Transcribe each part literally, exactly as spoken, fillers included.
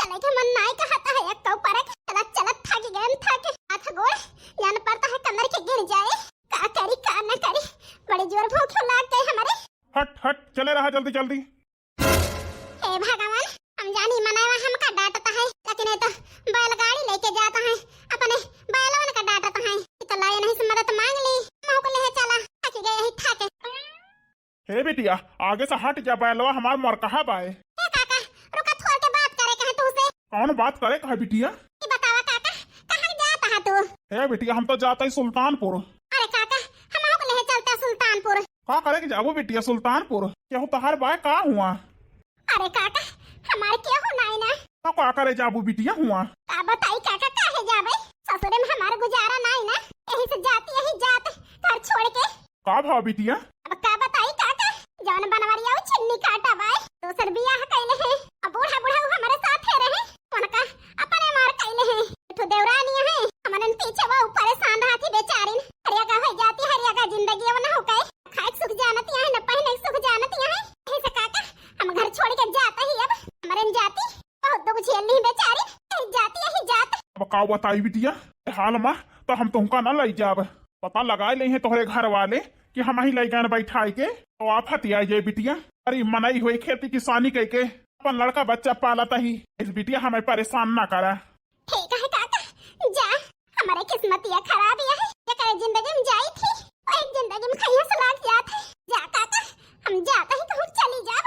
लइके मन नाई कहता है, एक ऊपर एक चलत चलत थाकी गए, थाके हाथ गोड़ जान पड़ता है कमर के गिर जाए। का करी का न करी, बड़ी जोर भूख लाग गई हमरे। हट हट, चले रहा जल्दी जल्दी। हे भगवान, हम जानी मनवा हमका डांटता है, लेकिन ये तो बैलगाड़ी लेके जाता है, अपने बैलवन का डांटता है। ये तो लाए नहीं से मदद मांग ली, हमहू को ले चला, थाकी गए यही थाके। हे बिटिया, आगे से हट जा, बैलवा हमार मरकहा बाए। ए काका, रुका, थोड़ के बात करे के है तुहसे। कौन बात करे के है बिटिया? ई बतावा काका, कहाँ जात है तू? हे बिटिया, हम तो जात है सुल्तानपुर। अरे काका, हमहू को ले चलता सुल्तानपुर। का करे के जाबू बिटिया सुल्तानपुर? केहू तहार बाए का हुआ? अरे काका, हमार केहू नाई ना। तो का करे जाबू बिटिया हुआ? का बताई काका, काहे जाबे? ससुरे में हमार गुजारा नाई ना, यही से जाती यही जात घर छोड़ के। का भा बिटिया? अब का बताई काका, जौन बनवरिया उ छिन्नी काटा बाए, दोसर बियाह कइले हैं। अब बूढ़ा बूढ़ा उ हमरे साथे रहे, उनका अपने मार कइले हैं। एक ठो देवरानी है, हमरन पीछे वो परेशान रहती बेचारिन। हरिया का हो जाती, हरिया का जिंदगी अब न हो गए। खाए के सुख जानती है, न पहने के सुख जानती है। यही से काका, हम घर छोड़ के जाते ही अब, हमरन जाती बहुत दुख झेल ली बेचारी, यही जाती, यही जात। अब का बताई बिटिया, ए हाल मा तो हम तुमका ना लई जाब। पता लगाए ले हैं तोहरे घर वाले कि हम ही लई गए बैठाई के, तो आफत आ जाए बिटिया। अरे मनई हुई खेती किसानी कई के अपन लड़का बच्चा पालत ही, इस बिटिया हमें परेशान ना करा। ठीक है काका, जा, हमारे किस्मतिया खराब ही है, जेकरे जिंदगी में जाई थी, वही जिंदगी में खैया से लाग जात है। जा काका, हम जाते ही कहूँ चली जाब।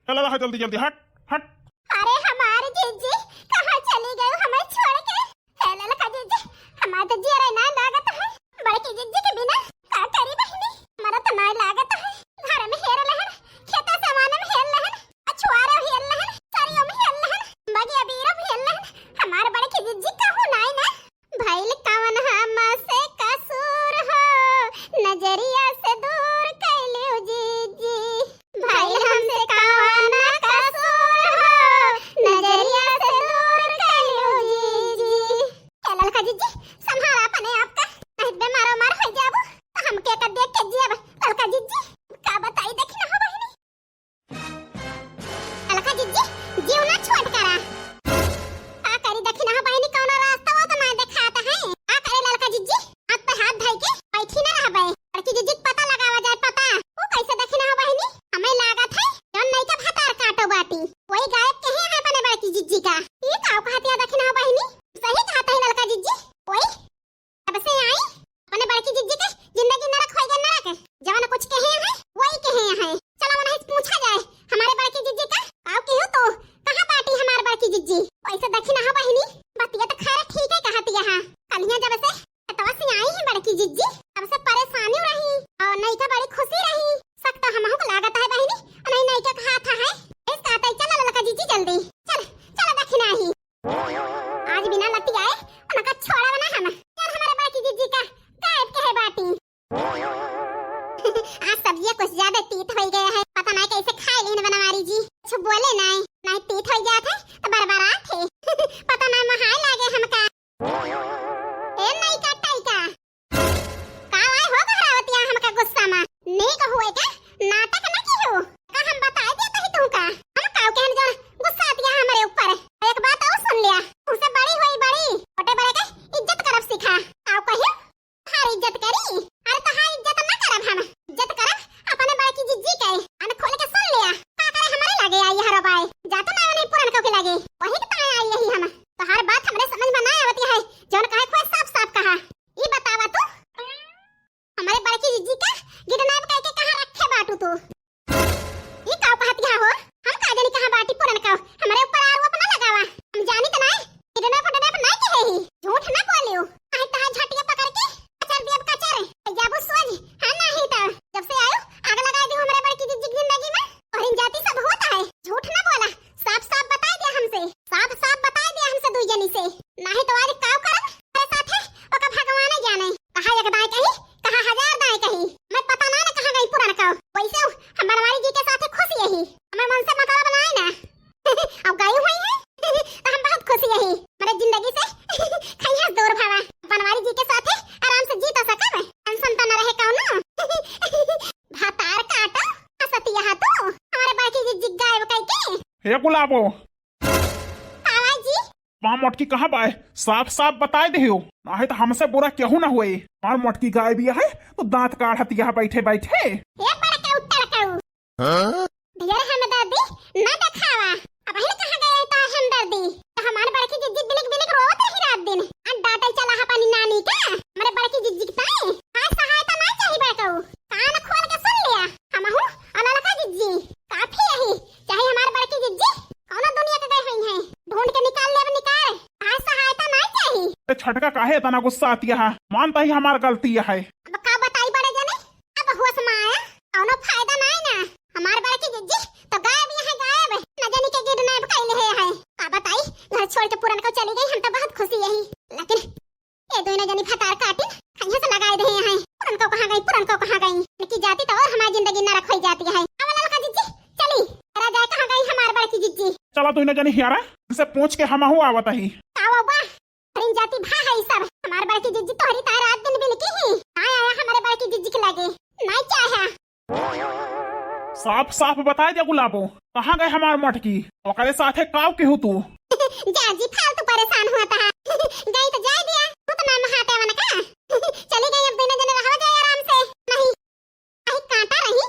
चला रहा जल्दी जल्दी, हट हट। अरे हमार जिज्जी, कहाँ चली गई हमें छोड़ के? हे ललका जिज्जी, हमार तो जियरा ना लागत है बड़की जिज्जी के बिना। का करी बहिनी, हमारा तो ना लागत है। घर में हेर लहन, खेता सामान में हेर लहन, अछुआरा हेर लहन, सरियों में हेर लहन, बगिया बीरा में हेर लहन, हमार बड़की जिज्जी कहूँ नाई ना। भइल कवन हमसे कसूर हो, नजरिया से दूर कैलू जीजी। भइल हमसे कवन कसूर हो, नजरिया से दूर कैलू जीजी। ए ललका जीजी, संभाला अपने आप का, नहीं तो बेमार उमार हो जाबू, तो हम के कर देख के जियब। ललका जीजी, का बताई, देखी ना हो बहिनी। ललका जिज्जी, जीव ना छोट करा। का करी दखिनहा बहिनी, कौनो रास्ता वो तो ना देखात है। का करे ललका जिज्जी, हाथ पे हाथ धई के बैठी ना रहबे। बड़की जिज्जी के पता लगावा जाए, पता। वो कैसे दखिनहा बहिनी? हमें लागत है, जौन नई का भतार काटो बाटी। वही गायब के ही है बने बड़की जिज्जी का। ये का कहत है दखिनहा बहिनी? सही कहत है ललका जिज्जी। वही जब से आई, अपने बड़की जिज्जी के जिंदगी नरक होई गए, नरक। जवन कुछ कहे हैं, वही कहे हैं। चला उन्हें पूछा जाए, हमारे बड़की जिज्जी का, "काऊ किहू तो, कहाँ बाटी हमार बड़की जिज्जी?" वैसे दखिनहा बहिनी, बतिया तो खैर ठीक है कहती है। कलिया जब से खेतवा से आई है बड़की जिज्जी, तब से परेशानी रही, और नई का बड़ी खुशी रही। सक तो हमहू को लागत है बहिनी, और नई नई के कहा था है। इस कहते, "चला ललका जिज्जी जल्दी, चल, चला दखिनहा ही।" आज बिना लतियाए उनका छोड़ा बना हम। यार हमारे बड़की जिज्जी का गायब कहे बाटी। आज सब्जिया कुछ ज्यादा तीत होई गया है, पता नहीं कैसे खाए लेन बनवारी जी। कुछ बोले नहीं, नहीं तीत होई जात है तो बरबरात है। पता नहीं महाए लागे हमका। ए नई का टाई का। का आए हो घरावतिया हमका गुस्सा मा? नहीं कहू है का? नाटक न किहू। का हम बताए देत ही तुमका? हम काऊ कहन जौन गुस्सा आतिया हमरे ऊपर। एक बात और सुन लिया, तुमसे बड़ी होई बड़ी, छोटे बड़े के इज्जत करब सीखा। काऊ कहियो? तहार इज्जत करी? अरे तहार इज्जत ना करब हम, इज्जत करब अपने बड़की जिज्जी के। कान खोल के सुन लिया, का करे हमरे लगे आई हरो बाए? जा तो ना नहीं पुरन के लगे, वही के ताए आई। ए गुलाबो। हाँ जी। हमार मोटकी कहाँ बाय? साफ साफ बताइ देहु, नाहीं त हमसे बुरा केहू न होए। हमार मोटकी गायब है तो दाँत काढ़त यहाँ बैठे बैठे। ए बड़का उतरकऊ। हाँ? ढेर हमदर्दी ना देखावा। अबहिन कहाँ गए तो हमदर्दी? तो हमार बड़की जिज्जी बिलिक बिलिक रोवत रही रात दिन। आ डाँटै चला हा अपनी नानी का। हमरे बड़की जिज्जी के ताई। हाय सहायता ना चाही बड़कऊ। कान खोल के सुन लिया। हमहू आ ललका जिज्जी काफी यही, चाहे हमार बड़की जिज्जी कौनो दुनिया के गए हुई हैं, ढूंढ के निकाल लेब निकाल। हाय सहायता ना चाही। ए छोटका काहे इतना गुस्सा आती है? मानता ही हमार गलती है। अब का बताई बड़े जने, अब होश में आया, कौनो फायदा नाई ना। हमार बड़की जिज्जी तो गायब यहाँ गायब, न जानी के किडनैप कइले है, है। का बताई, घर छोड़ के पुरनको चली गई, हम तो बहुत खुशी यही। लेकिन ये दोनों जनी भतार काटिन, कहीं से लगाए दे हैं। पुरनको कहाँ गई, पुरनको कहाँ गई? इनकी जाती तो और हमारी जिंदगी नरक हो जाती है। अब ललका जिज्जी, चली, तेरा जाए कहाँ गई हमार बड़की जिज्जी? चला दोनों जनी हियारा, इनसे पूछ के हमहू आवत ही। का वो बा? अरे जाति भा है ई सब। हमार बड़की जिज्जी तोहरी ताई रात दिन बिलकी ही। ना आया हमरे बड़की जिज्जी के लगे। नाई चाहा। साफ साफ बताइ दे गुलाबो, कहाँ गए हमार मोटकी? ओकरे साथे काव केहू तू? जा जी, फालतू परेशान हुआ था। गई तो जाए दिया, तू तो नाम हाथे वन का। चली गई, अब बिना जने रहवा जाए आराम से। नहीं, आई कांटा रही।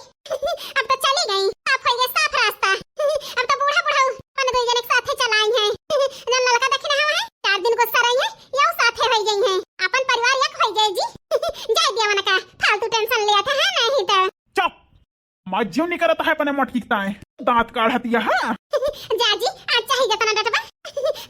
अब तो चली गई, साफ हो गया, साफ रास्ता। अब तो बूढ़ा बूढ़ा अपन दो जने के साथे चलाई हैं। जन ललका देखी ना है, चार दिन गुस्सा रही है, यहू साथे हो गई हैं। अपन परिवार एक हो गए जी। जाए दिया वन का, फालतू टेंशन लिया था, है नहीं तो। चुप, मत जीव निकरत है अपने मोटकी ताए, दाँत काढ़त यहाँ। जा जी, आज चाहे जितना डटबा,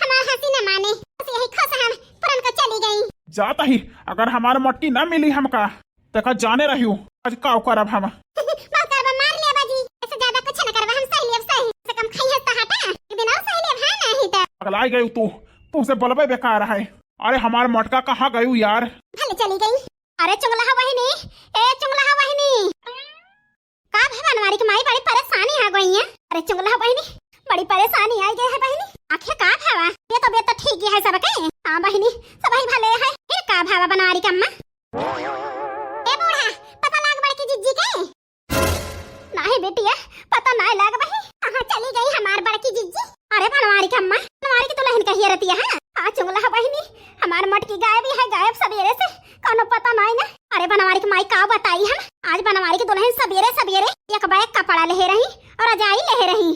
हमार हँसी न माने। बस यही खुश हम, पुरनको चली गई। जात ही, अगर हमार मोटकी न मिली हमका, तेका जाने रहियो, आज काव करब हम। बहुत करबा, मार लेबा जी, ऐसे ज्यादा कुछ न करबा, हम सही लेब सही। से कम खाई है तो हटा, एक दिन और सही लेब, हाँ नहीं तो। पगलाई गई तू, तुमसे बोलबे बेकार है। अरे हमार मोटका कहाँ गयू यार? भले चली गई। अरे चुंगलहा बहिनी, ए चुंगलहा बहिनी। का भवा बनवारी के माई, बड़ी परेशानी आ गई है। अरे चुंगलहा बहिनी, बड़ी परेशानी आई गई है बहिनी। आखिर का भवा? ये तबियत तो ठीक ही है सबके? हाँ बहिनी, सबही भले है। ये का भवा बनवारी के अम्मा? ए बूढ़ा, पता लाग बड़की जिज्जी के? नाही बिटिया, पता नाही लाग बही। कहाँ चली गई हमार बड़की जिज्जी? अरे बनवारी के अम्मा, बनवारी के दुलहिन कहिए रहती है। हाँ चुंगलहा बहिनी, हमार मोटकी गायब ही है, गायब सबेरे से, कौनो पता नाही ना। अरे बनवारी के माई का बताई हम, आज बनवारी के दुलहिन सबेरे सबेरे एक बैग कपड़ा लेहे रही और रजाई लेहे रही।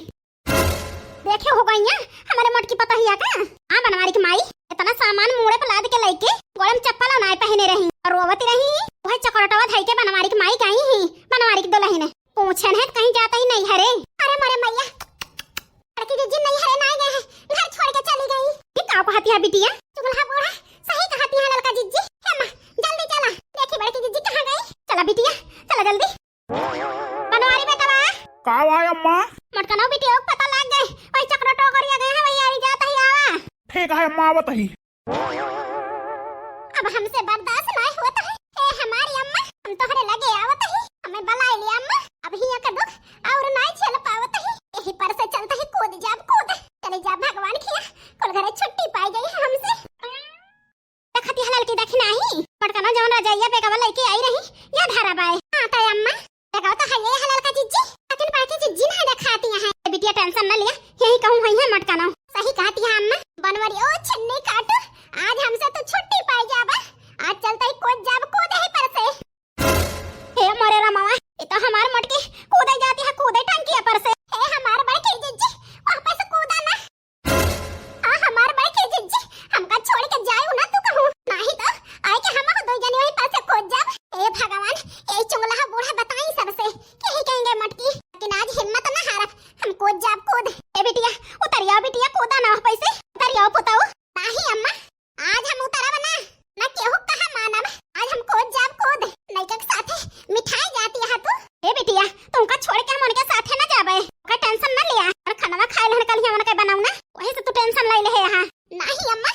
देखे हो गइया हमरे मोटकी पतोहिया का? हाँ बनवारी के माई, इतना सामान मूड़े पे लाद के लइके गोड़े में चप्पल नाय पहिने रही और रोवती रही। वही चकरटवा धई के बनवारी के माई गई ही, बनवारी के दुलहिन। पूछन है त कहीं जात ही नहीं है रे। अरे मोरे मैया, बड़की जिज्जी नहीं है, नाय गए हैं, घर छोड़ के चली गई। ये का कहती है बिटिया? चुगलहा बूढ़ा सही कहती है ललका जिज्जी। हे माँ, जल्दी चला, देखी बड़की जिज्जी कहाँ गई। चला बिटिया, चला जल्दी। बनवारी बेटवा। का हुआ अम्मा? मोटकनऊ बिटिया के पता लाग गए, वही चकरटवा करिया गए हैं, वही आरी जात ही आवा। ठीक है अम्मा, आवत ही। अब हमसे बर्दाश्त नाय होत है। ए हमारी अम्मा, हम तोहरे लगे आवत ही, हमें बलाई लिया अम्मा। अब हिया का दुख और नाय झेल पावत ही। यही पर से चलत ही कूद जाब कूद। चली जाब भगवान खिया, कुल घरे छुट्टी पाई गई है हमसे। देखती हलल की देखी नाही, बड़कना जौन रजइया बेगवा लइके आई रही, या धारा बाय। हाँ, ताई अम्मा, बेगवा तो है ये हलल का जिज्जी, लेकिन बड़की जिज्जी नहीं देखाती है। ए बिटिया टेंशन न लिया, यही कहूँ हुई है मोटकना। सही कहती है अम्मा, बनवारी ओ छिन्नी काटू, आज हमसे तो छुट्टी पाई जाबा, आज चलत ही कूद जाब कूद ही पर से। हे मोरे रमवा, ये तो हमार मोटकी कूदे जाती है, कूदे टंकिया पर से। हे हमार बड़की जिज्जी, वापस कूदा ना। हाँ, हमार बड़की जिज्जी, हमका छोड़ के जायू ना तू कहूँ, नाही तो आए के हम दो जने वही पर से कूद जाब। ए भगवान, ए चुंगलहा बूढ़ा बताई सबसे, के ही कहेंगे मोटकी, लेकिन आज हिम्मत ना हारब, हम कूद जाब कूद। ए बिटिया, उतरिया बिटिया, कूदा ना पैसे, उतरिया पुताऊ। नाही अम्मा, आज हम उतरब ना, ना केहू कहा मानब। आज हम कूद जाब कूद। लइका के साथे मिठाई जाती है तू। ए बिटिया, तुमका छोड़ के हम उनके साथे ना जाबे। ओकर टेंशन ना लिया। और खाना खाए लेहन कल ही उनके बनाऊ ना। वही से तू टेंशन ले ले है यहाँ। नहीं अम्मा,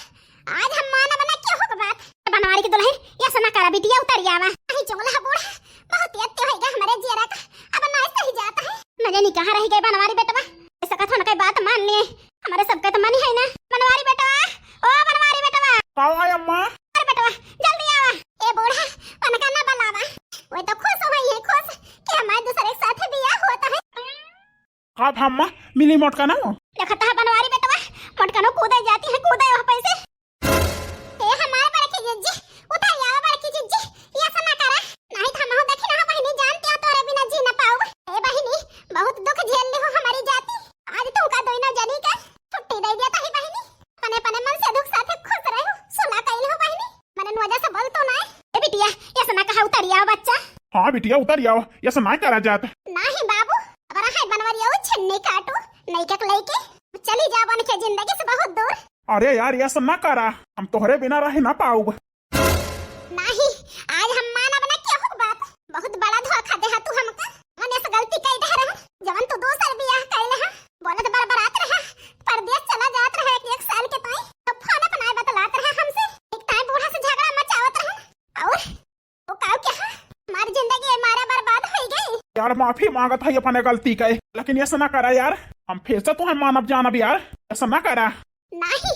आज हम मानब ना केहू के बात। बनवारी के दुलहिन, ये सना करा बिटिया उतर जावा। नहीं चुगला बूढ़ा, बहुत यत्ते होइगा हमरे जियरा का। अब ना सही जाता है। न जानी कहाँ रह गए बनवारी बेटवा। ऐसा कथन के बात मान लिए। हमारे सबके तो मन ही है ना। बनवारी बेटवा, ओ बनवारी बेटवा। का हुआ अम्मा? अरे बेटवा, जल्दी आवा। ए बूढ़ा, उनका ना बुलावा। वो तो खुश हुई है, खुश कि हमारे दूसरे के साथ बियाह होता है। का भा अम्मा, मिली मोटका ना? खतहा बनवारी बेटवा, मटकनो कूदे जाती है, कूदे वह पैसे। ए हमारे बड़की जिज्जी, उतर आवा बड़की जिज्जी, ये ऐसा ना करा। नहीं तो हम हो देखी ना बहिनी, जानते हो तोरे बिना जी ना पाऊब। ए बहिनी, बहुत दुख झेल ली हो हमारी जाति। आज तुमका दोनों जनी का छुट्टी दे दिया ताही बहिनी। अपने अपने मन से दुख साथे खुश रहो, सुना कैल हो बहिनी। मने नोजा से बोल तो ना। ए बिटिया, ये ऐसा ना कहा, उतर आवा बच्चा। हाँ बिटिया, उतर आवा, ये ऐसा ना करा जात। नहीं बाबू, अब रहा बनवरिया वो छिन्नी काटू, नहीं के लेके चली जा बन के जिंदगी से बहुत दूर। अरे यार, ये ऐसा ना करा, हम तोहरे बिना रह ना पाऊब। नाही, आज हम मानब ना केहू के बात। बहुत बड़ा धोखा देहा तू हमका। मने से गलती कई दे रहा, जवन तू दूसर बियाह कइले हा। बोलत बरबरात रहा, परदेस चला जात रहा एक, एक साल के ताई। तो फोन अपना बतलात रहा हमसे। एक ताई बूढ़ा से झगड़ा मचावत रहा। और वो काऊ के हा, हमारी जिंदगी मारे बर्बाद हो गई। यार माफी मांगत है अपने गलती के, लेकिन ये ऐसा ना करा यार, हम फिर से तुम्हें मानब जानब यार, ऐसा ना करा। नाही,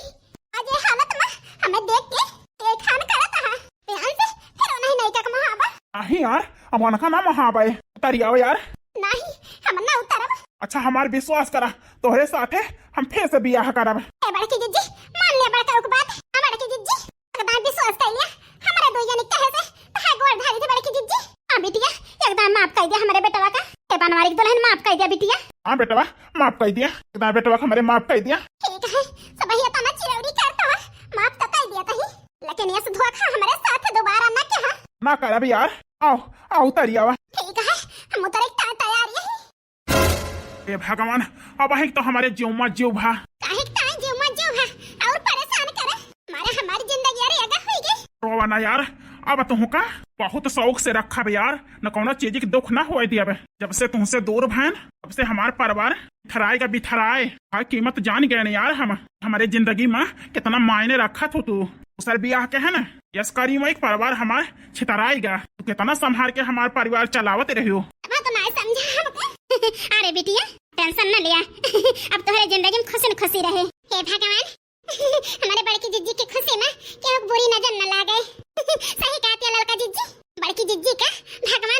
आज ये हालत में हमें देख के एक खान करत हा। ध्यान से फिर नहीं, नहीं का महाबा। नाही यार, अब उनका ना महाबा है, उतरी आओ यार। नाही, हम ना उतरब। अच्छा हमार विश्वास करा, तोहरे साथे हम फिर से बियाह करब। ए बड़की जिज्जी, मान ले बड़का के बात। हाँ बड़की जिज्जी, एकदम विश्वास कर लिया। हमारे दो जने कहे से तहार गोड़ धारी थे बड़की जिज्जी। हाँ बिटिया, एकदम माफ कर दिया हमारे बेटवा का। ए बनवारी की दुल्हन माफ कर दिया बिटिया। हाँ बेटवा, माफ कर दिया, एकदम बेटवा का हमारे माफ कर दिया। ठीक है, सब ये तो ना चिरौरी करता है, माफ तो कर दिया तही, लेकिन ये धोखा हमारे साथ दोबारा ना कहा। ना करब यार, आओ, आओ उतरी आवा। ठीक है, हम उतरे का तैयार यही। ए भगवान, अब अहिक तो हमारे जीव मा जीव भा। काहे के ताई जीव मा जीव भा और परेशान करे? मारे हमारी जिंदगी अरे अगर हुई गई। रोवा ना यार, अब तुहका बहुत शौक से रखब यार, न कौनो चीज के दुख ना होए दियब। जब से तुहसे दूर भैन, तब से हमार परिवार बिथराए का बिथराए। हर कीमत जान गए न यार हम, हमारे जिंदगी मा कितना मायने रखत हो तू। दूसर बियाह के है ना, यस करी में एक परिवार हमार छितराएगा। तू कितना संभाल के हमार परिवार चलावत रहियो। अब तो नहीं समझा हमको। अरे बिटिया, टेंशन न लिया। अब तोहरे जिंदगी में खुशी न खुशी रहे। हे भगवान, हमारे बड़की जिज्जी की खुशी में केहू के बुरी नजर न लागे। सही कहती है ललका जिज्जी, बड़की जिज्जी का भगवान